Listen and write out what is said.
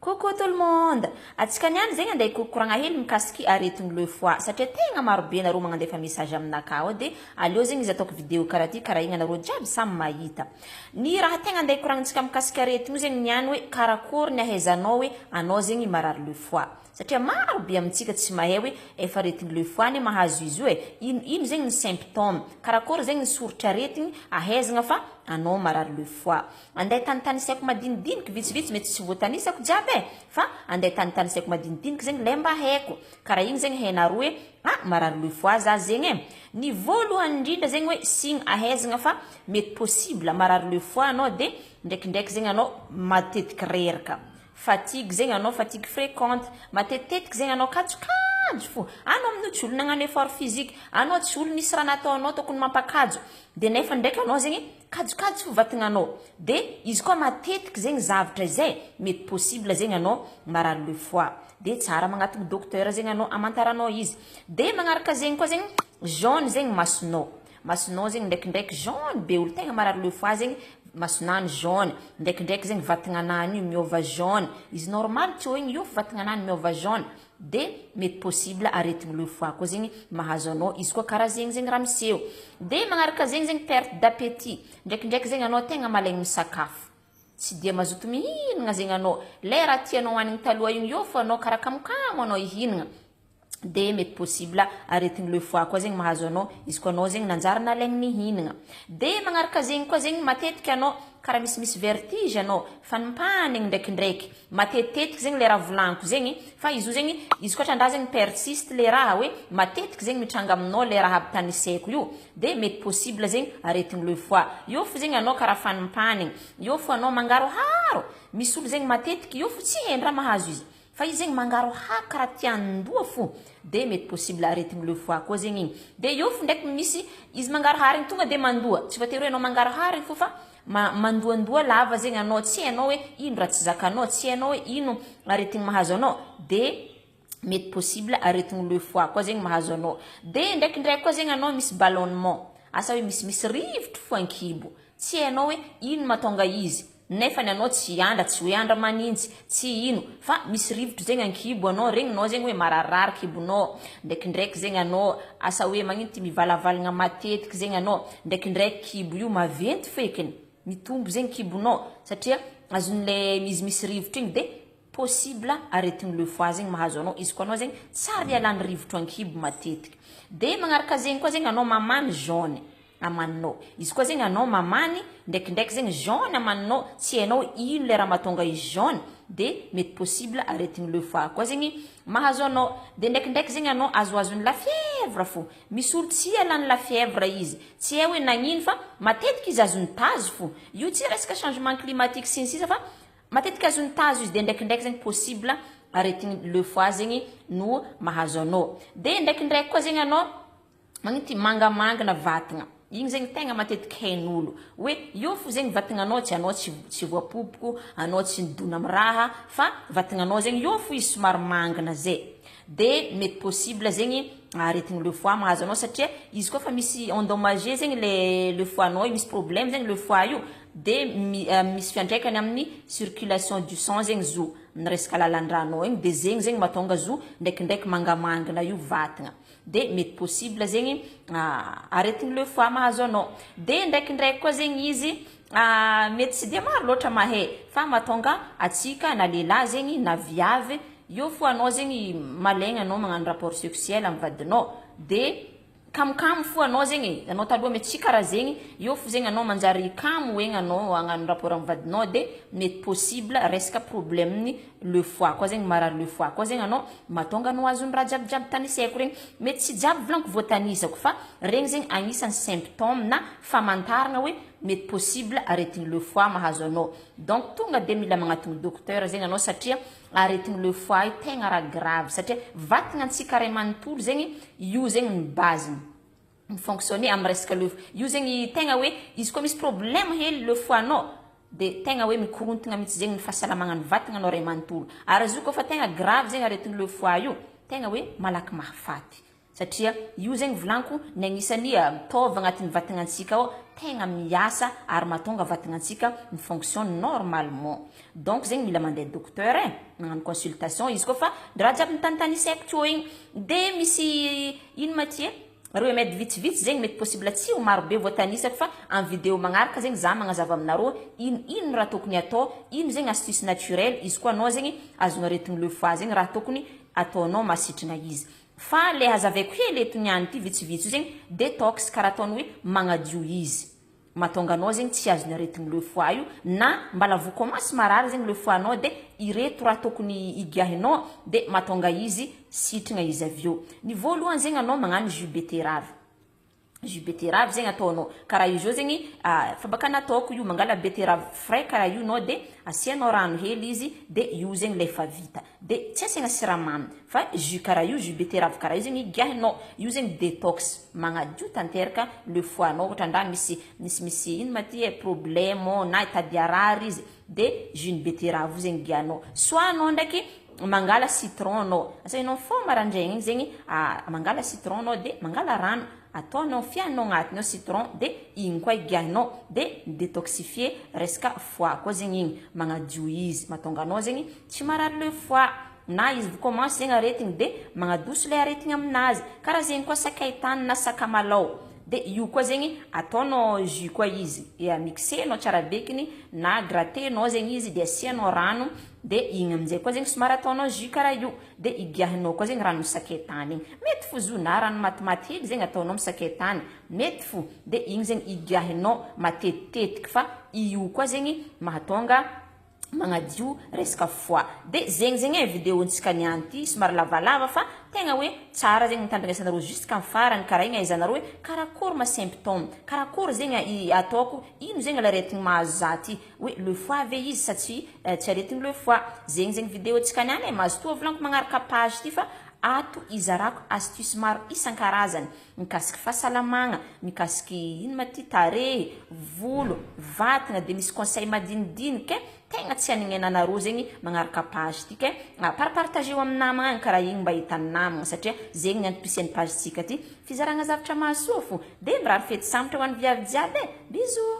Coucou tout le monde! Atsika niany zegny andeha hikorokoragna hely mikasiky aretigny le foie satria tegna maro be nareo magnandefa message aminakahy ao de aleo zegny izy ataoko video karaha ty karaha igny anareo jiaby samy mahita. Ny raha tegna andeha hikoragnitsika mikasika aretigny io zegny niany hoe karakôry ny ahaizanao hoe anao zegny marary le foie satria maro be amintsika tsy mahay hoe efa aretigny le foie anie mahazo izy io e, ino ino zegny ny symptôme, karakôry zegny ny soritr'aretigny ahaizagna fa anao marary le foie. Andeha tanitanisaiko madinidiniky vitsivitsy mety tsy voatanisako jiaby e! Fa andeha tanitanisaiko madinidiniky zegny le mba haiko. Karaha igny zegny hainareo hoe ah marary le foie za zegny e! Ny voalohany indrindra zegny hoe signe ahaizagna fa mety possible marary le foie anao de ndraikindraiky zegny anao matetiky reraka. Fatigue zegny anao fatigue frequente, matetitetiky zegny anao kajokajo fo, anao amin'io tsy olo nagnano effort physique, anao tsy olo nisy raha nataonao tokony mampakajo, de nefa ndraiky anao zegny kajokajy fo vatagnanao de izy koa matetiky zegny zavatra izay mety possible zegny anao marary le foie de tsara magnatogno docteur zegny anao amantaranao izy de magnaraka zegny koa zegny jaune zegny masonao masonao zegny ndraikindraiky jaune be olo tegna marary le foie zegny masonany jaune ndraikindraiky zegny vatagnanany io miôva jaune izy normal teo igny io fa vatagnanany miôva jaune De mety possible aretigny le foie koa zegny mahazo anao izy koa karaha zegny zegny raha miseho. De magnaraka zegny zegny perte d'appétit, ndraikindraiky zegny anao tegna malaigny misakafo, tsy dia mazoto mihinagna zegny anao, le raha tianao hoanigny taloha igny eo fô anao karaha kamokamo anao hihinagna, de mety possible aretigny le foie koa zegny mahazo anao izy koa anao zegny nanjary nalaigny nihinagna. De magnaraka zegny koa zegny matetiky anao karaha misimisy vertige anao, fanimpanigny ndraikindraiky, Matetitetika zegny le raha volaniko zegny fa izy io zegny izy koa trandraha zegny persiste le raha hoe matetiky zegny mitranga aminao le raha aby tanisaiko io de mety possible zegny aretigny le foie io fo zegny anao karaha fanimpanigny io fo anao mangaroharo misy olo zegny matetiky io fo tsy hainy raha mahazo izy fa izy zegny mangaroharo karaha te handoa fo de mety possible aretigny le foie koa zegny igny de io fo ndraiky misy izy mangaroharo igny tonga de mandoa tsy voatery hoe anao mangaroharo igny fo fa Ma mandoandoa lava zegny anao tsy hainao hoe ino raha tsy zakanao, tsy hainao hoe ino aretigny mahazo anao de mety possible aretigny le foie koa zegny mahazo anao. De ndraikindraiky koa zegny anao misy ballonnement, asa hoe misimisy rivotro fo ankibo, tsy hainao hoe ino mahatonga izy nefany anao tsy andra, tsy hoe andra manintsy, tsy ino fa misy rivotro zegny ankibo anao, regninao zegny hoe mararirary kibonao, ndraikindraiky zegny anao asa hoe magnino ty mivalavalagna matetiky zegny anao, Ndraikindraiky kibo io maventy fekiny, mitombo zegny kibonao satria azon'le izy misy rivotra igny de possible aretigny le foie zegny mahazo anao izy koa anao zegny tsary ialany rivotro ankibo matetiky. De magnaraka zegny koa zegny anao mamany jaune amaninao, izy koa zegny anao mamany ndraikindraiky zegny jaune amaninao tsy hainao hoe ino le raha mahatonga izy jaune de mety possible aretigny le foie koa zegny mahazo anao. De ndraikindraiky zegny anao azoazon'ny la fièvre fo. Misy olo tsy ialany la fièvre izy, tsy hay hoe nagnino fa matetika izy azon'ny tazo fo, io tsy resaka changement climatique sy ny sisa fa matetika azon'ny tazo izy de ndraikindraiky zegny possible aretigny le foie zegny no mahazo anao, de ndraikindraiky koa zegny anao magnino ty mangamangana vatagna, igny zegny tegna matetiky hain'olo hoe io fo zegny vatagnanao tsy anao tsy tsy voapopoko, anao tsy nidona amy raha fa vatagnanao zegny io fo izy somary mangana zay. De mety possible zegny aretigny le foie mahazo anao satria izy koa fa misy endommagé zegny le le foie nao io misy problème zegny le foie io de misy fiantraikany amin'ny circulation du sang zegny zo amin'ny resaka lalan-dranao igny de zegny zegny mahatonga zo ndraikindraiky mangamangina io vatagna de mety possible zegny aretigny le foie mahazo anao de ndraikindraiky koa zegny izy Mety tsy dia maro loatra mahay fa mahatonga atsika na lehilahy zegny na viavy eo fo anao zegny malaigna anao magnano rapport sexuel am vadinao de kamokamo fo anao zegny e, anao taloha mety tsy karaha zegny eo fo zegny anao manjary kamo egny anao hagnano rapport am vadinao de mety possible resaka problème ny le foie koa zegny marary le foie koa zegny anao mahatonga anao azon'ny raha jiaby jiaby tanisaiko regny mety tsy jiaby volaniko voatanisako fa regny zegny agnisan'ny symptôme na famantaragna hoe mety possible aretigny le foie mahazo anao donc tonga de mila magnatogno docteur zegny anao satria aretigny le foie io tegna raha grave satria vatagna antsika ray manontolo zegny io zegny ny base-ny mi-fonctionner amy resaka le io zegny tegna hoe izy koa misy problème hely le foie nao de tegna hoe mikorontagna mitsy zegny ny fahasalamagna ny vatagna anao ray manontolo ary izy io koa fa tegna grave zegny aretigny le foie io tegna hoe malaky mahafaty. Satria io zegny volaniko ny agnisan'ny taova agnatin'ny vatagnantsika ao tegna miasa ary mahatonga vatagnantsika mi-fonctionne normalement. Donc zegny mila mandeha docteur e, magnano consultation izy koa fa raha jiaby nitanitanisaiko teo igny. De misy ino ma ty e, remède vitsivitsy zegny mety possible tsy ho maro be voatanisako fa amin'ny vidéo magnaraka zegny za magnazava aminareo ino ino raha tokony atao, ino zegny astuce naturelle izy koa anao zegny azonao aretigny le foie zegny raha tokony ataonao mahasitrana izy. Fa le hazavaiko hely eto niany ty vitsivitsy io zegny detox karaha ataony hoe magnadio izy. Mahatonga anao zegny tsy azon'ny aretigny le foie io na mbala voa commence marary zegny le foie nao de ireto raha tokony igiahinao de mahatonga izy sitragna izy avy eo. Ny voalohany zegny anao magnano jus betterave. Jus betterave zegny ataonao karaha io zao zegny fa baka nataoko io, mangala betterave frais karaha io anao de asianao rano hely izy de io zegny le efa vita de tsy asiagna siramamy fa jus karaha io, jus betterave karaha io zegny igiahinao, io zegny detox magnadio tanteraka le foie nao ohatra ndra misy misimisy ino ma ty e problème na hitady harary izy de jus ny betterave io zegny igiahinao. Soit anao ndraiky mangala citron anao, asainao mifoha maraindraigny igny zegny mangala citron anao de mangala rano ataonao fiahinao agnatiny ao citron de igny koa igiahinao de mi-detoxifier resaka foie koa zegny igny, magnadio izy mahatonga anao zegny tsy marary le foie na izy vao commence zegny aretigny de magnadoso le aretigny aminazy, karaha zegny koa sakay tany na sakamalao de io koa zegny ataonao jus koa izy, mixenao tsara bekiny na gratenao zegny izy de asianao rano de igny aminjay koa zegny somary ataonao jus karaha io de igiahinao koa zegny rano sakay tany igny, mety fo zo na rano matimaty hely zegny ataonao amy sakay tany mety fo de igny zegny igiahinao matetitetiky fa io koa zegny mahatonga magnadio resaka foie. De zegny zegny e vidéo-ntsika niany ty somary lavalava fa tegna hoe tsara zegny mitandrignesanareo jusqu'à farany karaha igny ahaizanareo hoe karakory ma symptôme, karakory zegny ataoko, ino zegny le aretigny mahazo za ty, hoe le foie ve izy sa tsy tsy aretigny le foie. Zegny zegny vidéo-ntsika niany e, mazotoa volaniko magnaraka page ty fa ato izarako astuce maro isan-karazany mikasiky fahasalamagna, mikasiky ino ma ty tarehy, volo, vatagna de misy conseil madinidiniky e tegna tsy anignenanareo zegny magnaraka page ty ke parpartageo amy namagna agny karaha igny mba hitan'ny namagna satria zegny ny antom-pisian'ny page tsika ty fizaragna zavatra mahasoa fo de mirary fety sambatra ho an'ny viavy jiaby e, bisous.